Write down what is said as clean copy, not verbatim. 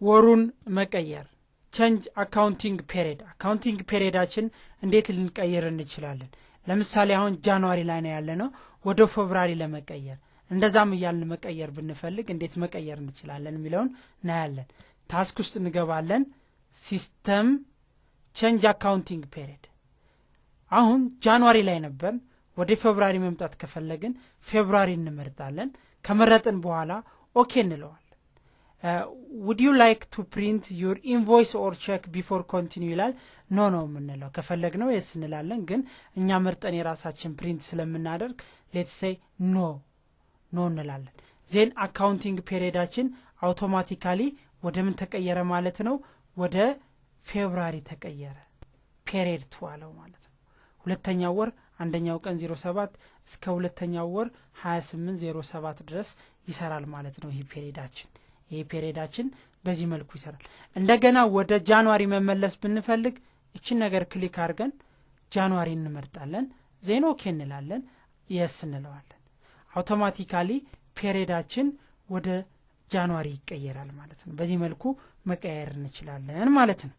ወሩን መቀየር፣ change accounting period። Accounting period ኣችን እንዴት ልንቀይር እንችላለን? ለምሳሌ አሁን January ላይ ነው ያለነው። ወደ February ለመቀየር፣ እንደዛም እያልን መቀየር ብንፈልግ እንዴት መቀየር እንችላለን የሚለውን እናያለን። Task ውስጥ እንገባለን። System፣ change accounting period። አሁን January ላይ ነበር። ወደ February መምጣት ከፈለግን February እንመርጣለን። ከመረጥን በኋላ okay እንለዋለን። "Would you like to print your invoice or check before continue?" ይላል። No ነው የምንለው። ከፈለግነው yes እንላለን፣ ግን እኛ መርጠን የራሳችን print ስለምናደርግ let's say no፣ no እንላለን። Then accounting period ኣችን automatically ወደ ምን ተቀየረ ማለት ነው? ወደ February ተቀየረ። Period two አለው ማለት ነው። ሁለተኛው ወር አንደኛው ቀን 07 እስከ ሁለተኛው ወር 28 07 ድረስ ይሰራል ማለት ነው። ይህ period ኣችን በዚህ መልኩ ይሰራል። እንደገና ወደ January መመለስ ብንፈልግ እችን ነገር click አድርገን January እንመርጣለን። Then okay እንላለን፣ yes እንለዋለን። Automatically period ኣችን ወደ January ይቀየራል ማለት ነው። በዚህ መልኩ መቀየር እንችላለን ማለት ነው።